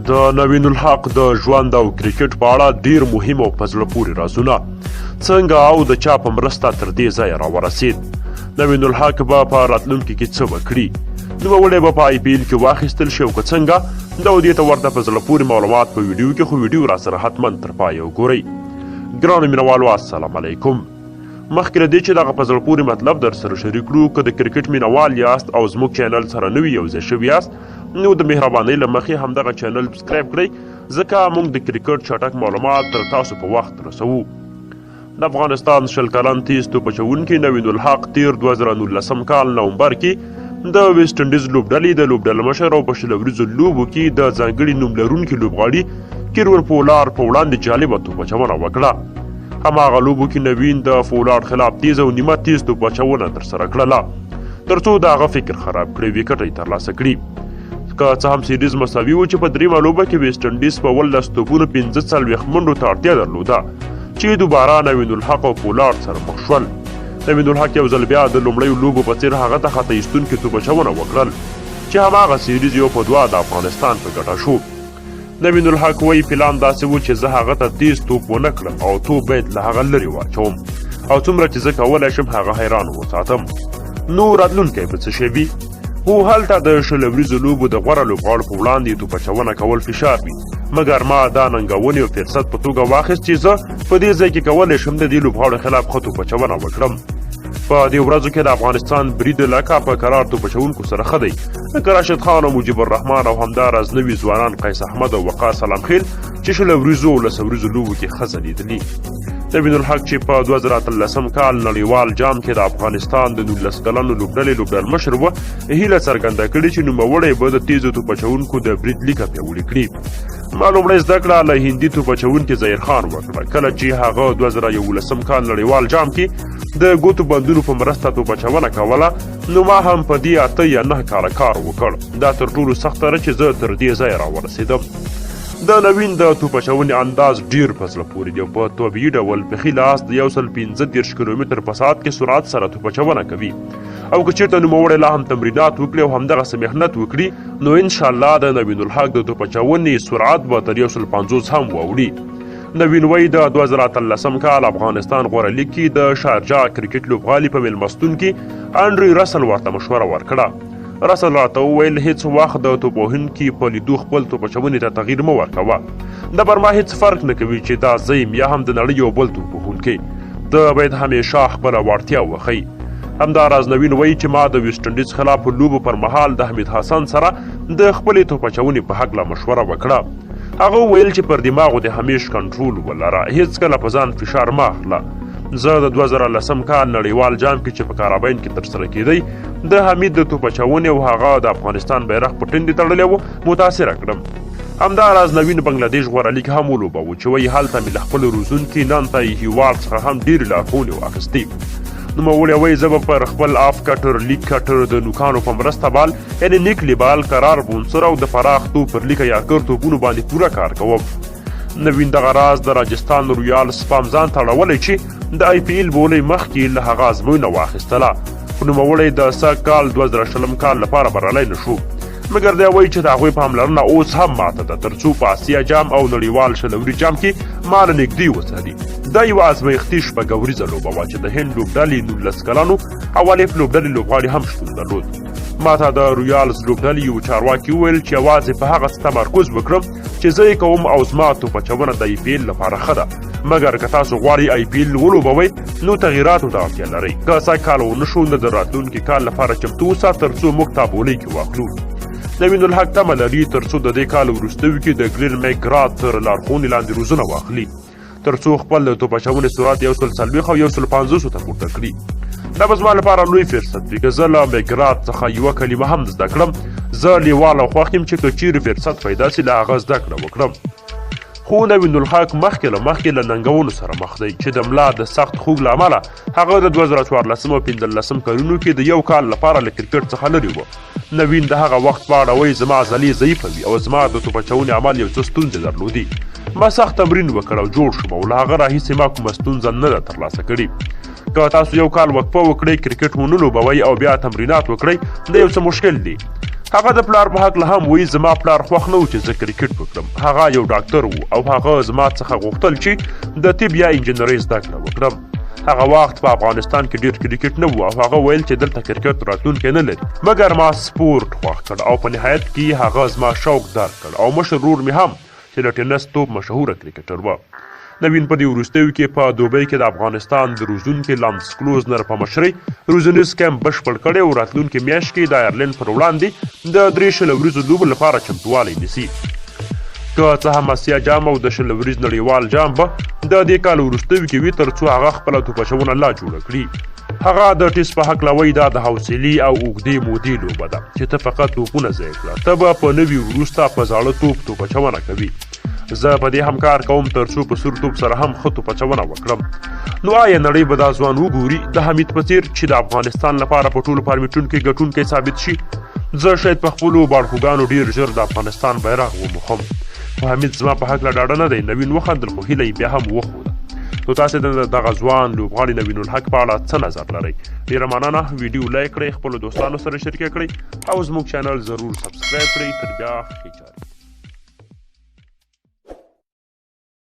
د نوین الحق د ژوند او کرکټ په اړه ډیر مهم او په زړه پورې رازونه. څنګه او د چا په مرسته تر دې ځایه راورسید؟ نوین الحق به په راتلونکي کې څه وکړي؟ نوموړی به په آی پي ایل کې واخیستل شي او که څنګه؟ دا او دې ته ورته په زړه پورې معلومات په ویډیو کې، خو ویډیو راسره حتما تر پایه وګورئ. ګرانو مینوالو، السلام علیکم. مخکې له دې چې دغه په زړه پورې مطلب در سره شریک کړو، که د کرکټ مینوال یاست او زموږ چینل سره نوي یوځای شوي یاست، نو د مهربانۍ له مخې همدغه چینل سبسکرایب کړئ، ځکه موږ د کرکټ چټک معلومات تر تاسو په وخت رسوو. د افغانستان 20 کلن تیز توپ اچوونکي نوین الحق تیر 2019 کال نومبر کې د ویسټ انډیز لوبډلې د لوبډلمشر او په 20 اوریزو لوبو کې د ځانګړي نوم لرونکي لوبغاړي کیرون پولار په وړاندې جالبه توپ اچونه وکړه. هماغه لوبو کې نوین د فولار خلاف تیز او نیمه تیز توپ اچونه ترسره کړله، ترڅو د هغه فکر خراب کړي، ویکټ یې ترلاسه کړي. که څه هم سیریز مساوي و چې په دریمه لوبه کې ویسټ انډیز په 17 توپونو 45 منډو ته اړتیا درلوده، چې دوباره نوین الحق او پولارډ سره مخ شول. نوین الحق یو ځل بیا د لومړیو لوبو په څیر هغه ته خطا ایستونکې توپ اچونه وکړل، چې هماغه سیریز 1-2 د افغانستان په ګټه شو. نوین الحق وایي، پلان داسې و چې زه هغه ته تیز توپ ونه کړم او توپ باید له هغه لرې واچوم او څومره چې زه کولی شم هغه حیران وساتم. نو راتلونکی به څه شی وي؟ هو، هلته د 20 اوریزو لوبو د غوره لوبغاړو په وړاندې توپ اچونه کول فشار وي، مګر ما دا ننګونې او فرصت په توګه واخیست چې زه په دې ځای کې کولی شم د دې لوبغاړو خلاف ښه توپ اچونه وکړم. په دې ورځو کې د افغانستان برید لکه په کرار توپ اچوونکو سره ښه دی، لکه راشد خان او مجیب الرحمن او همداراز نوي ځوانان قیس احمد او وقار سلام خیل چې 20 اوریزو او 10 اوریزو لوبو کې ښه ځلېدلي. نوین الحق چې په 2013 کال نړیوال جام کې د افغانستان د 19 کلنو لوبډلې لوبډلمشر و، هیله څرګنده کړې چې نوموړی به د تیزو توپ اچوونکو د برید لیکه پیاوړې کړي. ما لومړی زده کړه له هندي توپ اچوونکي ظهیر خان وکړه، کله چې هغه 2011 کال نړیوال جام کې د ګوتو بندونو په مرسته توپ اچونه کوله، نو ما هم په دې 8 یا 9 کاله کار وکړ. دا تر ټولو سخته ده چې زه تر دې ځایه راورسېدم. د نوین د توپ اچونې انداز ډیر په زړه پورې دی او په طبیعي ډول په ښي لاس د 135 کیلومتر په ساعت کې سرعت سره توپ اچونه کوي، او که چېرته نوموړی لا هم تمرینات وکړي او همدغسې محنت وکړي، نو انشاءالله د نوین الحق د توپ اچونې سرعت به تر 150 هم واوړي. نوین وایي، د 2013 کال افغانستان غوره لیګ کې د شارجا کرکټ لوبغالي په میلمستون کې انډري رسل ورته مشوره ورکړه. رسل راته وویل، هیڅ وخت د توپوهونکي په لیدو خپل توپ اچونې ته تغییر مه ورکوه. دا پر ما هیڅ فرق نه کوي چې دا زه یم یا هم د نړۍ یو بل توپوهونکی، ته باید همیشه خپله وړتیا وښیي. همداراز نوین وایي چې ما د ویسټ انډیز خلاف لوبو پر مهال د حمید حسن سره د خپلې توپ اچونې په هکله مشوره وکړه. هغه وویل چې پر دماغو دې همیش کنټرول ولره، هیڅکله په ځان فشار مه اخله. زه د 2010 کال نړیوال جام کې چې په کارابین کې ترسره کېدی، د حمید د توپ اچونې او هغه د افغانستان بیرغ په ټندې تړلی و متاثره کړم. همداراز نوین بنګلادیش غوره لیګ هم ولوباوه، چې وایي هلته مې له خپل روزونکي نانتای هیوال څخه هم ډېرې لارښوونې واخیستې. نوموړی وایي، زه به پر خپل آف کټر، لیک کټر، د نوکانو په مرسته بال یعنې نیکلي بال، کرار بونسر او د پراخ توپ پر لیکه یارکر توپونو باندې پوره کار کوم. نوین دغه راز د راجستان رویال سپام ځان ته اړولی چې د آی پي ایل بولۍ مخکې له هغه ازموینه واخیستله، خو نوموړی د سږ کال 2020 کال لپاره بریالی نه شو. مګر دی وایي چې د هغوی پاملرنه اوس هم ماته ده، ترڅو په اسیا جام او نړیوال 20 اوریز جام کې ما له نږدې وڅاري. دا یوه ازمایښتي 6 اوریزه لوبه وه چې د هند لوبډلې 19 کلنو او الف لوبډلې لوبغاړي هم شتون درلود. ماته د رویالز لوبډلې یو چارواکي وویل چې یوازې په هغه څه تمرکز وکړم چې زه یې کوم او زما توپ اچونه د آی پي ایل لپاره ښه ده، مګر که تاسو غواړئ آی پي ایل ولوبوئ نو تغییراتو ته اړتیا لرئ. که سږ کال ونه شو نو د راتلونکي کال لپاره چمتو اوسه، ترڅو موږ تا بولۍ کې واخلو. نوین الحق تمه لري ترڅو د دې کال وروستیو کې د ګلین مکګرات تر لارښوونې لاندې روزنه واخلي، ترڅو خپل د توپ اچونې سرعت 140 او 150 ته پورته کړي. دا به زما لپاره لوی فرصت وي که زه له مګرات څخه یوه کلمه هم زده کړم. زه لیواله او خوښ یم چې که چیرې فرصت پیدا سي له هغه زده کړه وکړم. خو نوین الحق مخکې له مخکې له ننګونو سره مخ دی، چې د ملا د سخت خوږ له امله هغه د 2014 او 15 کلونو کې د یو کال لپاره له کرکټ څخه لرې و. نوین د هغه وخت په اړه وایي، زما عضلې ضعیفه وي او زما د توپ اچونې عمل یو څه ستونزې درلودې. ما سخت تمرین وکړ او جوړ شوم او له هغه راهیسې ما کومه ستونزه نه ده ترلاسه کړې. که تاسو یو کال وقفه وکړئ، کرکټ ونه لوبوئ او بیا تمرینات وکړئ، دا یو څه مشکل دی. هغه د پلار په هکله هم وایي، زما پلار خوښ نه و چې زه کرکټ وکړم. هغه یو ډاکتر و او هغه زما څخه غوښتل چې د طب یا انجنیرۍ زده کړه وکړم. هغه وخت په افغانستان کې ډیر کرکټ نه و او هغه ویل چې دلته کرکټ راتلونکی نه لري، مګر ما سپورټ خوښ کړ او په نهایت کې هغه زما شوق درک کړ او مشر ورور مې هم چې د ټینس توپ مشهوره کرکټر و. نوین په دې وروستیو کې په دوبۍ کې د افغانستان د روزونکي لانس کلوزنر په مشرۍ روزنیز کمپ بشپړ کړی او راتلونکې میاشت کې د آیرلنډ پر وړاندې د 3 20 اوریزو لوبو لپاره چمتووالی نیسي. که څه هم اسیا جام او د 20 اوریز نړیوال جام به د دې کال وروستیو کې وي، ترڅو هغه خپله توپ اچونه لا جوړه کړي. هغه د ټیس په هکله وایي، دا د حوصلې او اوږدې مودې لوبه ده چې ته فقط توپونه ضایع کړه، ته به په نوي وروسته په زاړه توپ توپ اچونه کوي. زه په دې هم کار کوم ترڅو په سور توپ سره هم ښه توپ اچونه وکړم. نو آیا نړۍ به دا ځوان وګوري د حمید په څیر چې د افغانستان لپاره په ټولو فارمیټونو کې ګټونکی ثابت شي؟ زه شاید په خپلو باړخوګانو ډیر ژر د افغانستان بیرغ وموښم، خو حمید زما په هکله ډاډه نه دی. نوین وخندل، خو هیله یې بیا هم وښوده. نو تاسو د دغه ځوان لوبغاړي نوین الحق په اړه څه نظر لرئ؟ ډیره مننه. ویډیو لایک کړئ، خپلو دوستانو سره شریکه کړئ او زموږ چینل ضرور سبسکرایب کړئ. تر بیا ښې چارې.